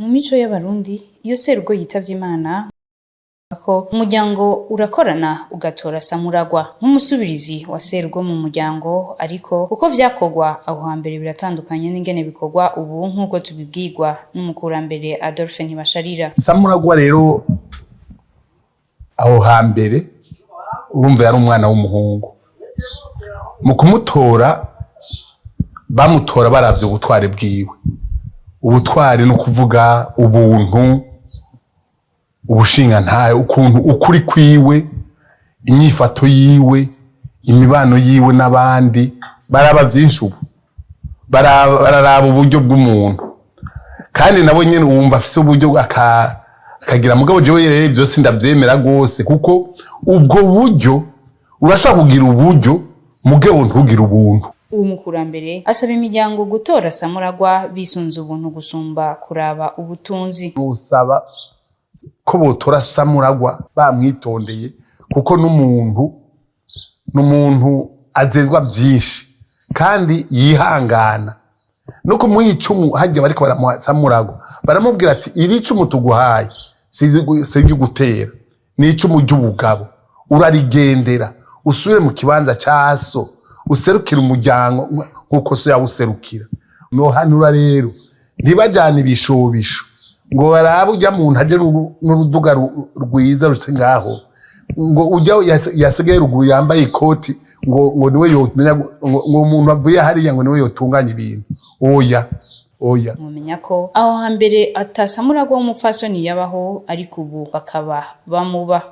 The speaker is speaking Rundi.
Mu mico y'Abarundi, iyo serugo yitavye Imana, ko umuryango urakorana ugatora Samuragwa nk'umusubirizi wa serugo mu muryango. Ariko uko vyakorwa aho hambere biratandukanye n'ingene bikorwa ubu, nk'uko tubibwirwa n'umukurambere Adolphe Ntibasharira. Samuragwa rero aho hambere, urumva, yari umwana w'umuhungu. Mu kumutora, bamutora baravye ubutwari bwiwe. Ubutwari ni ukuvuga ubuntu, ubushingantahe, ukuntu ukuri kwiwe, inyifato yiwe, imibano yiwe n'abandi. Baraba vyinshi. Ubu bararaba uburyo bw'umuntu, kandi nabo nyene wumva afise uburyo akagira. Mugabo jewe rero ivyo sindavyemera rwose, kuko ubwo buryo, urashobora kugira uburyo mugabo ntugire ubuntu. Uwo mukurambere asaba imiryango gutora Samuragwa bisunze ubuntu gusumba kuraba ubutunzi. Nusaba ko botora Samuragwa bamwitondeye, kuko n'umuntu azezwa byinshi kandi yihangana. No kumuha icumu harya bariko baramuha Samuragwa, baramubwira ati: "Iri cumu tuguhaye si iryo gutera, ni icumu ry'ubugabo. Urarigendera usubire mu kibanza ca so, userukire umuryango nk'uko so yawuserukira." Nohanura rero ntibajane ibishobisho ngo barabe ujya muntu aje n'uruduga rwiza rutse ngaho, ngo ujya yasigaye ruguru yambaye ikoti, ngo niwe yomenya, ngo umuntu avuye hariya ngo niwe yotunganya ibintu. Oya, oya. Mumenya ko aho hambere ata Samuragwa w'umupfasoni yabaho, ariko ubu bakaba bamuba.